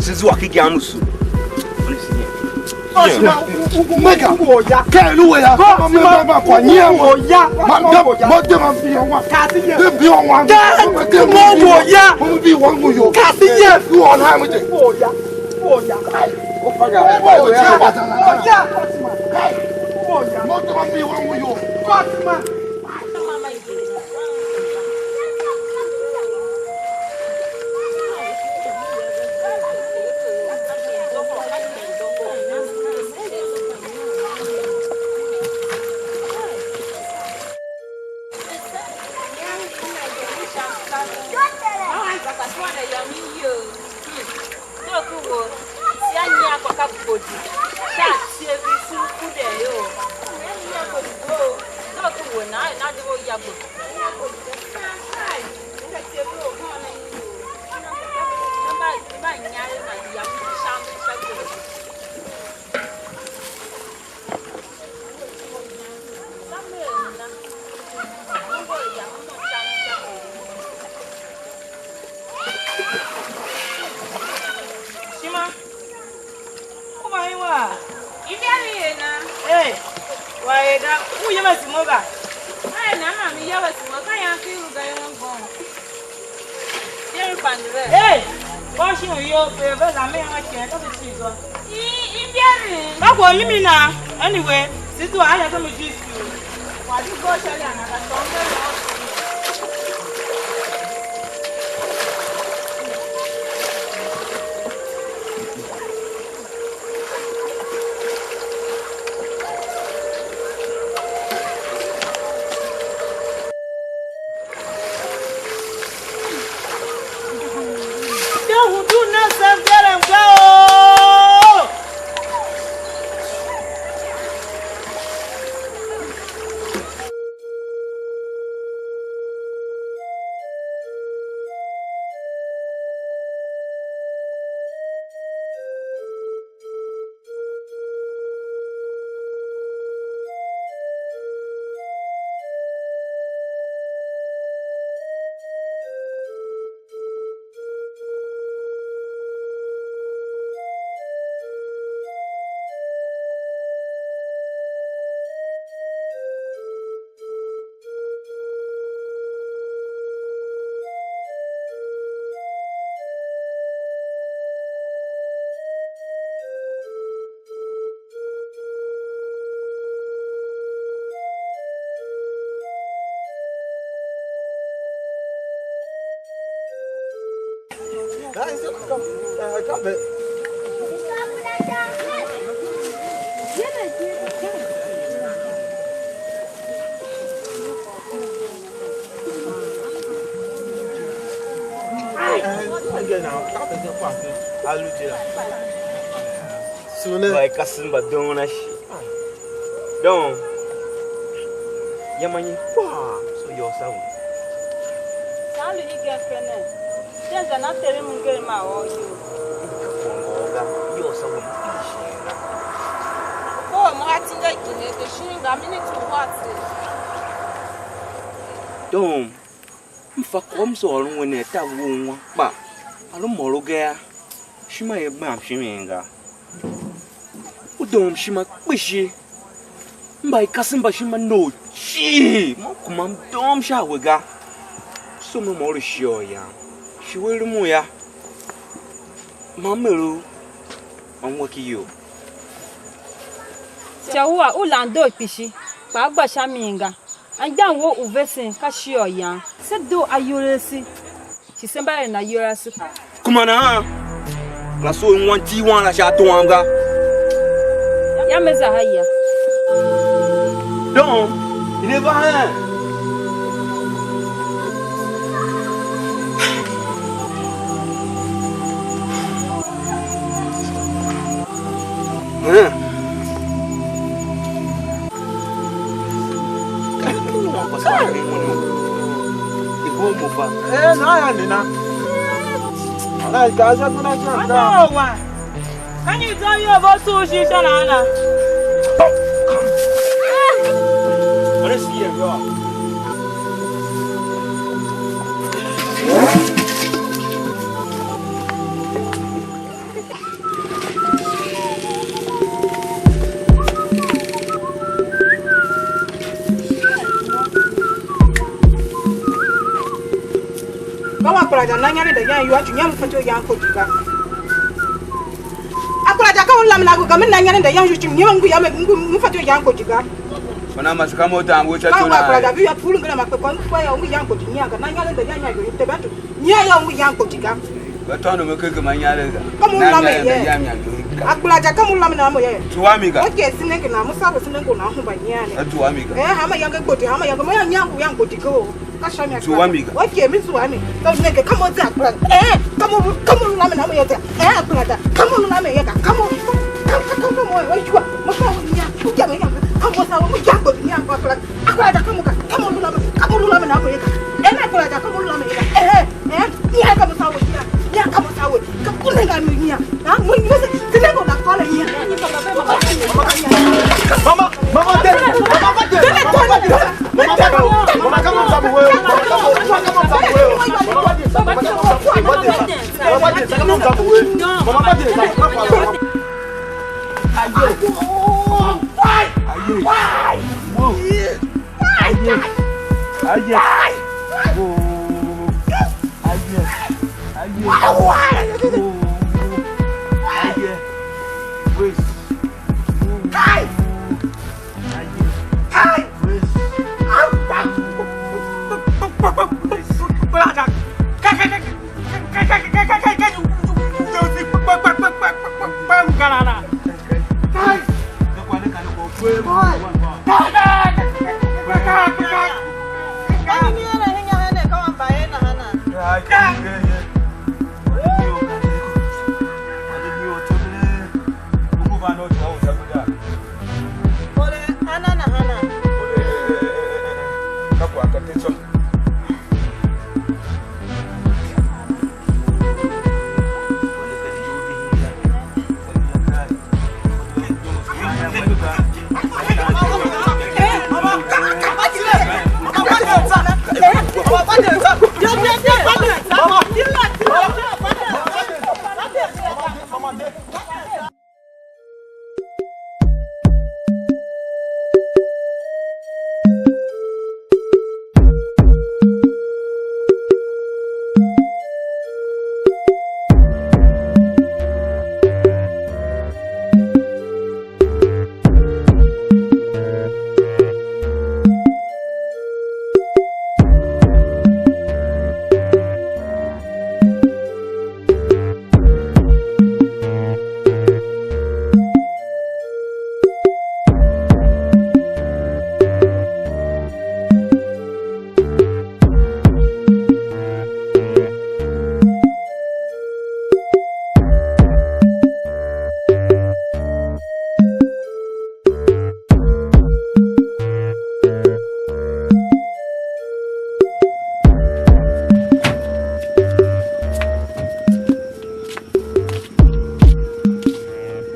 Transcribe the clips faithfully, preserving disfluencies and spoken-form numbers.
se zua ken igyav musu. Mega, ke lu we ya, ma me ma ma kwa nyia mo. Ma de ma bi wa. De bi wa. Ma de ma bi wa mo yo. Kasi ye. Lu on ha mo de. Wo ya. Wo ya. Wo ya. Mo de ma bi wa mo yo. Doo ku wo, sia nyian kpa ka gbodi, sha atyevi se lu kuden ior. Sia nyian gbodi gbo, doo ku wo, na na de wo ya gbodi. Nyian gbodi ga saan kai, nyian atyevi u hôôn a nyi ior. Namba, namba nyian ma ya sha, sha gbodi. Shima, u va hen wa? Imbiari er na? Ee, wa er ga, u yem a simo ga? Ka er nan man mi yem a simo, ka yan ki i lu ga yô, ngôm. Hey, kôr shin u iyol pe ve za me ma ken ka se cii zwa. I, i mbiari. Ka kwagh mimi na. Anyway, se zua a ya za me juice. Kwagh di gôô sha ya na ka tôôn ve mo. De hudun ne se mgelem ga o. Sune. Vai kasimba dona shi. Dom. Yam anyi kwagh so yô, sa u. Saan lu hegen pene. Sha zan a terem mnger ma ôr iyol. M ka kwagh ngôôr ga, yô, sa u m kpishi ga. Ko mo a tinga ikihe ke shin ga miniti u a tse. Dom. M fa kwagh m se ôron we ne, a taver u ungwa, kpa a lu môr u ga yô, ishima ia gbam shin ga. U doom ishima kpishi. M mba i kasen mbashima nou cii, mo kuma m doom sha a we ga. So me môr u shighe u yan. Shi we rumun yô, ma m er u ma m we ki iyol. Sha ua u lan doo kpishi, kpa a gba sha mi ga. Anmgbian wou u vesen ka shighe u yan. Se doo ayol ase, shi se mba eren ayol ase kpaa. Kuma nahan, kera soo u wan iti wan la sha ato wam ga. Ya me za ha ya. Dom, i ne va hen? Hen? Eh, na ya ni na. Na ka sha tu na sha ta. Wa. Ka nyi zwa yô, vo tugh shin sha nahan la? What is here, bro? Ka wa kura za na inyaregh da yan iwua, ci nyam fatyô yan ko jiga. A kura za ka u lam na ga, me na inyaregh da yan iwua, ci nyam ngu ya me ngu, ngu fatyô yan ko jiga. Mana masika mo tam we cha. Ka tuna wa kura za bi ya pulu ngela ma pe kwa ngu kwa ya ngu yan ko jiga, na inyaregh da yan iwua, te ba tu. Nya yô, ngu yan kpo jiga. Ka tôndo me keke ma inyaregh ga. Ka mo na me ye. Yam yam yo. Akpela ja ka mo na me na mo ye. Tuwa mi ga. Okay, sinenge na mo sa sinenge na ho ba nya ne. Tuwa mi ga. Eh, hama yange kpo ti, hama yange mo ya nyangu yan kpo jiga o. Ka sha mi. Tuwa mi ga. Okay, mi tuwa mi. Ka nenge ka mo za akpela. Eh, ka mo ka mo na me na mo ye. Eh, akpela ja. Ka mo na me ye ga. Ka mo. Ka ka ka mo ye. Mo sa nya. Ka me ya. Ka mo sa mo ya kpo nya akpela. Akpela ja ka mo ka. Ka mo na me. Ka mo na me na mo ye ga. Eh, na akpela ja ka mo na me ye ga. Eh. Eh, nya ka mo sa we, nya, nya ka mo sa we. Ka ku ne ga mi nya. Na mo ni se, se ne ko na ko le nya. Mama, mama, de, mama, de, mama, de, mama, de, mama, come on, come on, come on, come on, come on, come on, mama, de, mama, de, mama, de, mama, de, mama, de. Ayo. Why? Ayo. Why? Whoa. Aye. Aye. Whoa. Aye. Aye. Whoa. Aye. Wait. Whoa. Aye. Wait.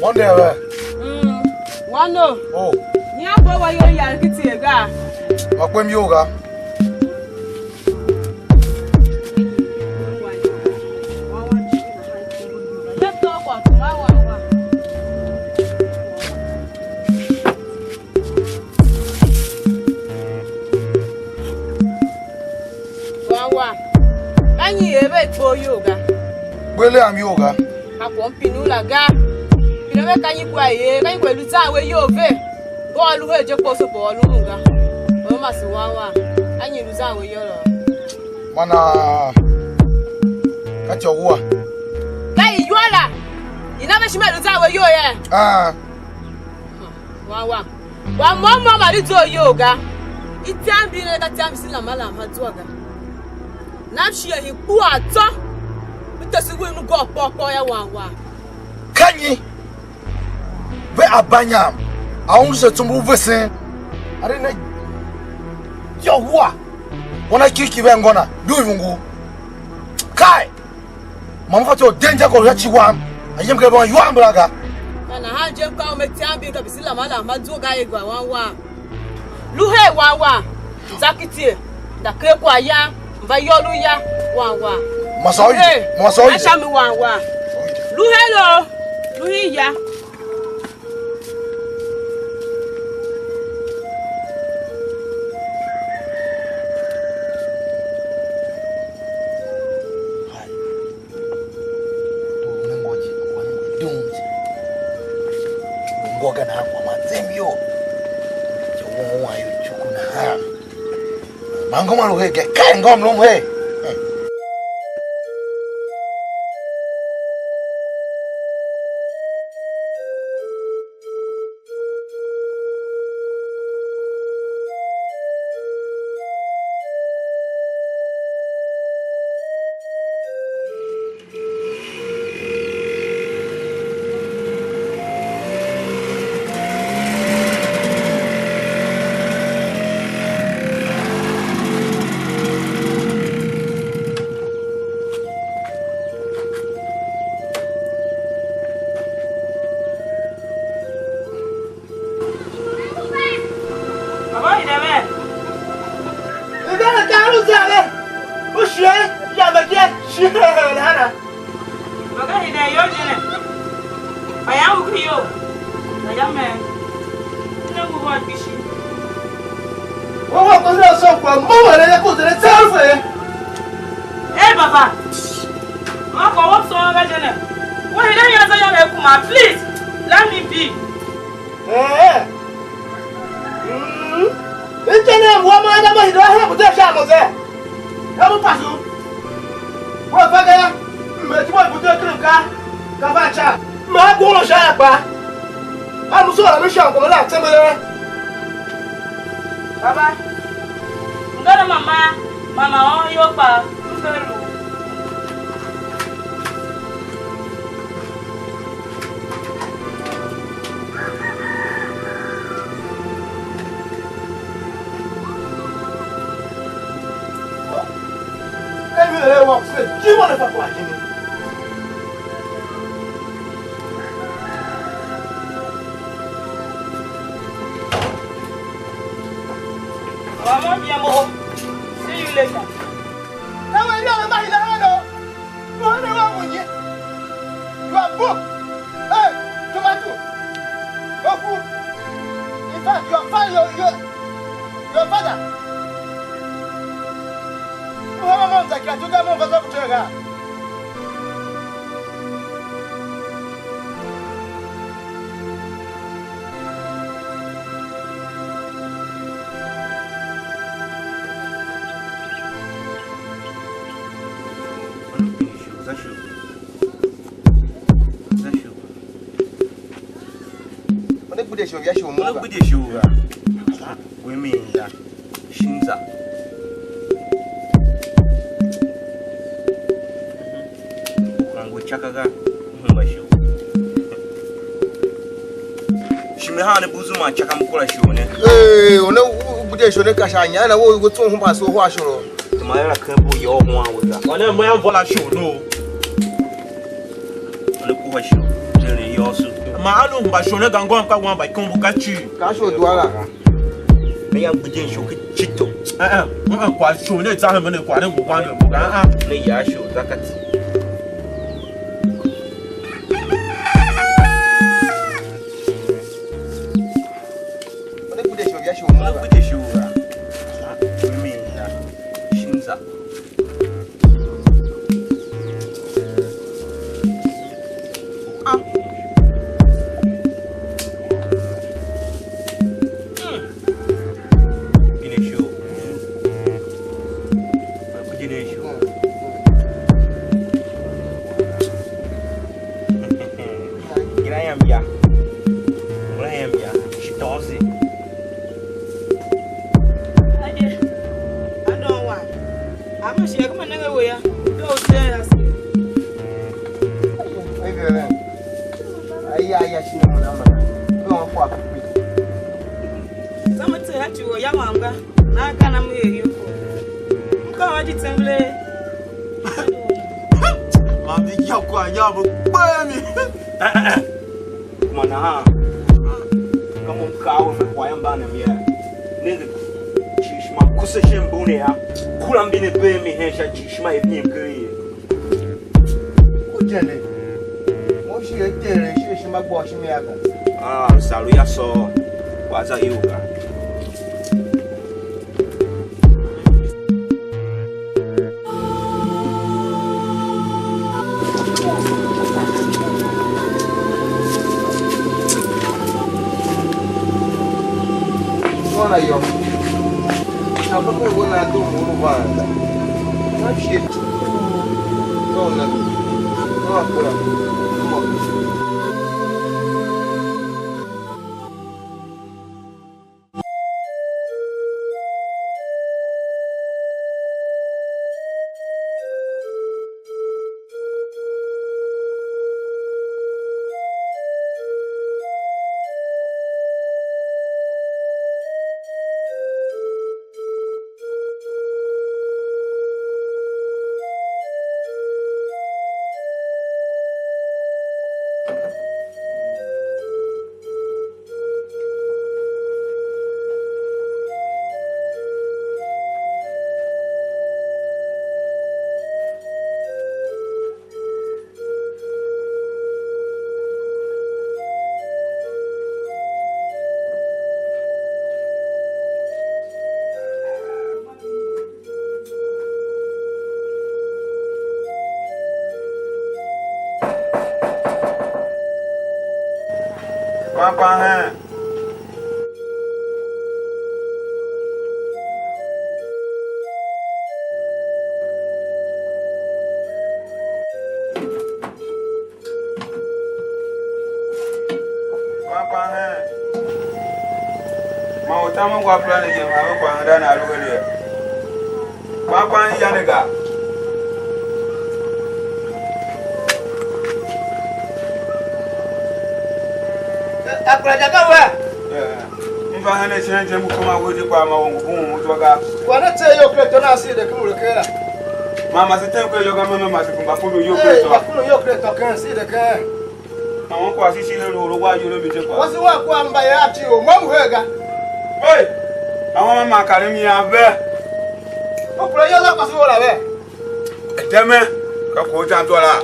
Onde ve? Mm. Wano. Oh. Ni a bo wa yo yar ki tie ga. Ma kpem yo ga. Wan wam, ka nyi er ve gbe u iyol ga? Gbe le am iyol ga. Ka kwagh u m pine u la ga. Pine ve ka nyi kwagh i er, ka nyi kwagh i lu zan we iyol ve? Ve ôr lu her je kposo kpa ôr lu un ga. Or mase wan wam, ka nyi i lu zan we iyol la? Mana ka ityô wua. Ka iwua la, i na ve ishima i lu zan we iyol ye? Ah. Wan wam. Wan môm môm a di zough iyol ga. Ityambi ne ka tyambi se lama lama zwa ga. Nam shighe hi kpuaa tsô. U tese we nu gôô kpôr kpôr ya wan wam. Ka nyi ve a banyam a undu se tsombor u vesen? Are ne yô wua. Wana kiriki ve ngô na, du ivungu. Kai! Ma m fatyô u den je kor sha ci wam, a yem ken ivon iwam mbala ga. Ka nahan je m ka u me tyambi ka bisi lama lama zua ga ye gba wan wam. Lu her wan wam, za ki tie, nda ker kwagh yam, m va yôr u ya wan wam. Ma sôr u ide, ma sôr u ide. Asha mi wan wam. Lu her o, lu hi ya. Hai. Tor ne ngô je, wa ne ngô dum je. Ngô ga nan kwagh ma zem iyol. Je won wan iyol cuku nahan. Ma ngô ma lu her ga, kai ngô mlum her. Baba, u hide me? Ngana tar u zan ve, u shighe yambe je, shi nahan a. Baba, hide iyol je ne. Kpa yange u iyol, kpa ya me. Ne ngu hôr kpishi. Wo wa ko zira so kwa mo wa ne ku zira tsa fe. Hey, Baba. Ma ko wo so ga je ne. Wo hide ya za ya me kuma, please. Let me be. Ee. Mm. Ityenen wa ma na ma hidua hen kude sha mo ze. Ka mu pasu. Wa fa ga. Me ti wa kude krim ka. Ka fa cha. Ma ko lo sha kpa. A mu so la mi sha ko la tsembe. Baba. Ngana mama, mama o yo kpa. Ngana. Ka mi ere wam se jima ne fa kwagh jimi. Mama, mi amo. See you later. Ka we ria ne ma hila hano. Mo ne wa mo nye. You are broke. Hey, tomato. Oku. In fact, your father, your, your, your father. Mo hama mo mzakira tuga mo vaza kutega. Una gbidye shon ya shon mo ga. Una gbidye shon ga. Gwe mi ga. Shinza. Ukangwe chaka ga. Uhumba shon. Shime ha ne buzu ma chaka mkula shon ne. Eh, una gbidye shon ne ka sha nya na wo go tso humba so hwa shon. Tuma era kembo yo hwa we ga. Wana mwa mvola shon no. Una kuha shon. Jere yo su. Ma a lu mbashon ne ga ngôm ka wan mba ikombo ga cii. Ka sho dua la. Me ya gbidyen sho ki chito. Eh eh. Mm, mm, kwagh shon ne tsa hemen ne kwagh ne ngu wan ne mbu ga. Ah, ah. Ne ya sho zakati. Wane gbidyen sho ya sho mo ga. Gbidyen sho ga. Ah, mi na. Shinza. Ah. Hmm. Finish you. Finish you. Get I am ya. Get I am ya. She does it. Ade, I don't want. I'm not sure. Come on, nigga, where? Go upstairs. Hey, girl. Ai, ai, ai, shi ne mo na ma. Ko an kwa pipi. Zama tse ha ci wo ya wam ga. Na ka na mu ye yo ko. M ka wa ji tsemble. Ma bi ya kwa ya mo kpe mi. Kuma nahan, ka mo m kaa we, me kwagh yam mban ne mi yee. Nenge, cii ishima kuse shin mbun ne yô, kura mbi ne bee mi hen sha cii ishima i vim ken ye. U jende, mo shi er teren shin ishima gbôghom shimi a ga. Ah, lu sar u ya sôô, kwagh za ior ga. Wan ayô, na ka pe we na doo mo lu van ga. Na shit. Doo na. Na kura. Mo. Kpakpa hen. Kpakpa hen. Ma u tamen gwa plan ne je, ma ve kwagh enda na lu heria. Kpakpa ya ne ga. Akura ja ka we? Eh, m va hen ashen je, m kuma we je, kpa ma u ngu un zwa ga. Kwagh ne tser iyol ken to nan sir de ken u le ker la. Ma ma se tem ken iyol ga, ma ma se kumba furu iyol ken to. Hey, mba furu iyol ken to ken sir de ken. Awon kwagh shi shi ne lu uru wa yule mi je kwagh. Kwase wa kwagh mba ya a ci u mo ngu her ga. Hey! Awon ma ma karen mi a ve. U kura yô, za kwase u la ve. Deme, ka ko zan zwa la.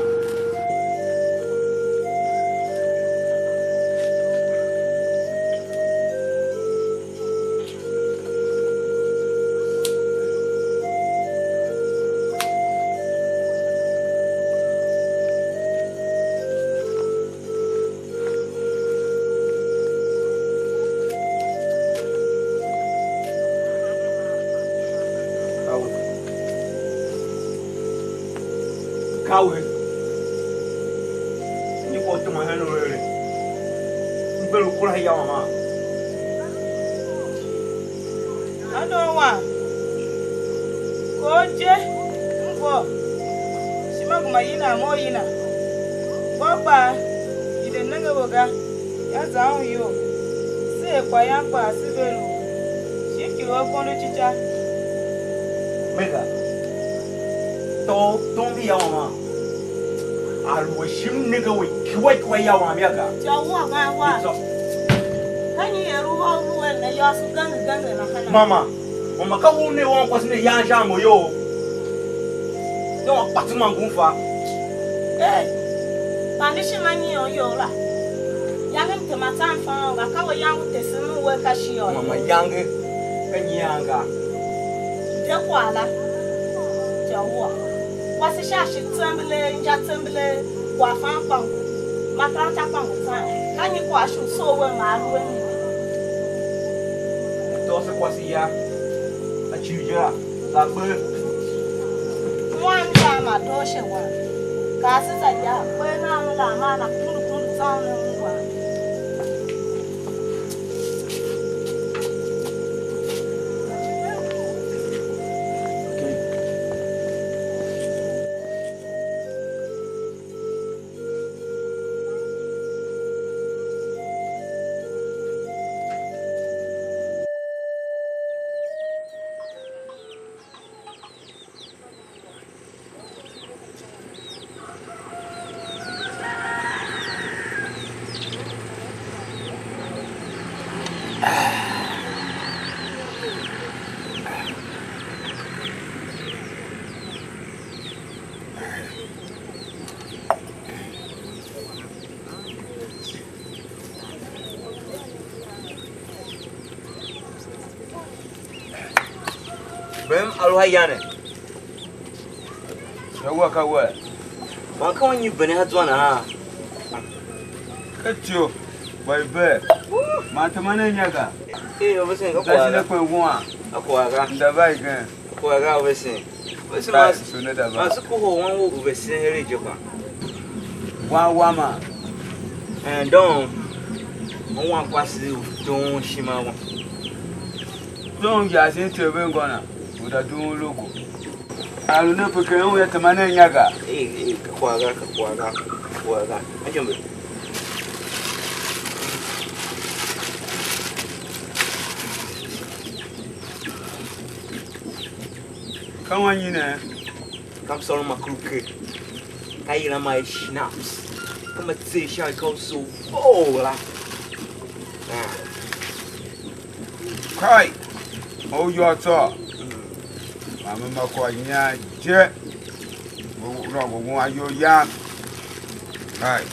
Kawe. Kawe. Ni ko tuma hen u ere. Mbe lu kura ya mama. Anon wam, kor je, m vôr, ishima gema yina mo yina. Vôr kpaa, hide nenge we ga, ya za un iyol. Se er kwaghyan kpaa se ver u, shin ki u akondo cica. Mega, tom, tom mbi ya mama. A lu we shi m nenge we ikyua ikyua ya wam ya ga. Ityô wua van wa. Ka nyi er u hôr u lu a ne yôôso genger genger nahan? Mama, mama ka u ne wankwase ne yan sha mo yo. Ne wa kpatsi ma ngun fa. Ee, kpa ndi shima nyion you la. Yange m tema tsan fôôn ga, ka we yange u tesen u we ka shighe yô. Mama yange, ka nyian ga. De kwagh la, ityô wua. Kwase sha shi tsembelee, inja tsembelee, kwaghfan kpa ngu, makaranta kpa ngu zan. Ka nyi kwagh shi u soo we ma a lu a mi? Tôô se kwase ya, a cir je la, za kpe. Wan za ma doo she wan. Kaa se za ya, kper nan la ma na kundu kundu tsôn ne ungwan. Bem a lu a yane. Sha wua ka wea? Man ka u nyi vene ha zwa nahan? Ka tyo, gba i bee. Man tema ne nya ga. Ee, ovesen, ka kwagh ga. Kwen wuan. Ka kwagh ga. Nda va igen. Ka kwagh ga, ovesen. Ovesen, kai, mas-, su ne da va. Mas ku ho wan u vesen heregh je kpa. Wan wama. Eh, don. Mo wan kwase u don shima wan. Don ya sin te ve ngona. U da dun logo. A lu ne pe ken un ya tema ne nya ga. Eh, eh, ka kwagh ga, ka kwagh ga, ka kwagh ga. A jombe. Ka wanyi ne? Ka msôrom ma kuru ke. Ka yila ma er schnapps. Ka ma tser sha ka u so vough la. Ah. Kai, ma u yôô tsô. Ma me ma kwagh nyian je. Ngu ngu ngu ayol yam. Kai.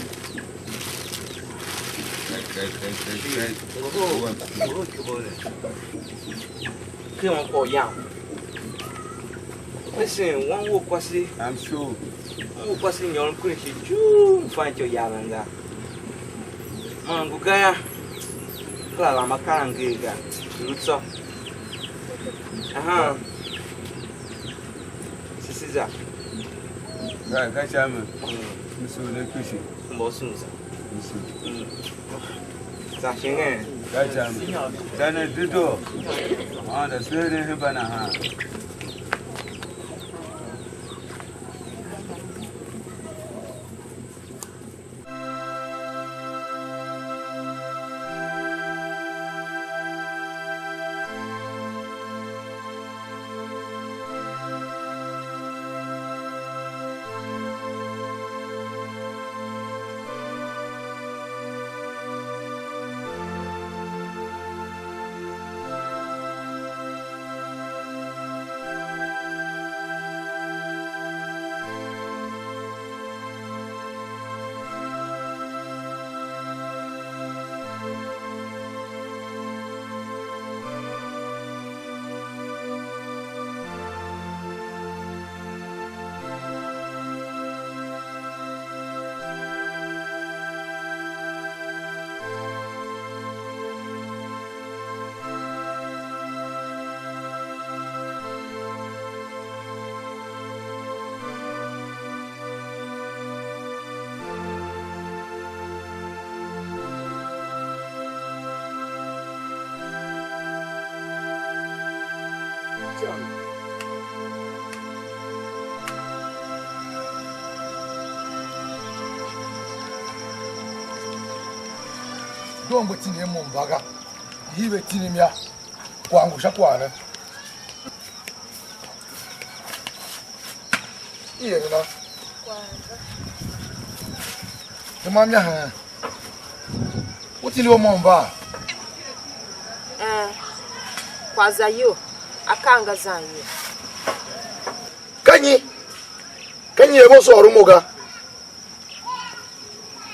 Kai, kai, kai, kai, kai. Ke wan kwagh yam. Listen, wan wo kwase. I'm sure. Wan wo kwase nyôron kure shi juu, m fa ityô yaven ga. Man ngu ga yô, kera lam akaa ngee ga, lu tsô. Ahan. Sisiza. Ka, ka sha mi. Mm. M sugh ne kpishi. Kumba u sughun za. M sugh. Mm. Za shingen. Ka sha mi. Sha ne dedoo. Aôndo seer ne hemba nahan. Doo mbe tindi a mo mba ga, hii ve tindi mia, kwagh ngu sha kwagh ne. I eren a? Kwagh ga. Tema mia heen. U tindi u mo mba? Eh, kwagh za iyol, akaa nga zan iyol. Ka nyi? Ka nyi er ve sôr u mo ga?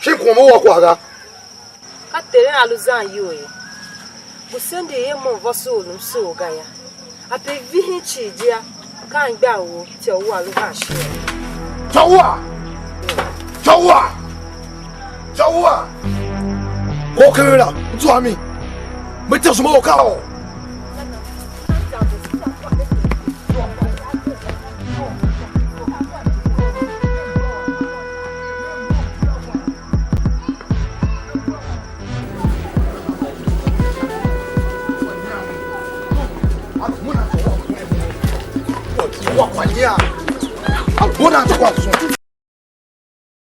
Shin kuma u wa kwagh ga? Ka Terem a lu zan iyol ye. Ngu sendegh er mo m vôso u lu m soo ga yô. Ape vihin cii dia, ka anmgbian wou, ityô wua lu van shighe. Ityô wua! Ityô wua! Ityô wua! Kwagh u kever la, m zua a mi. Me tese mo u ka or.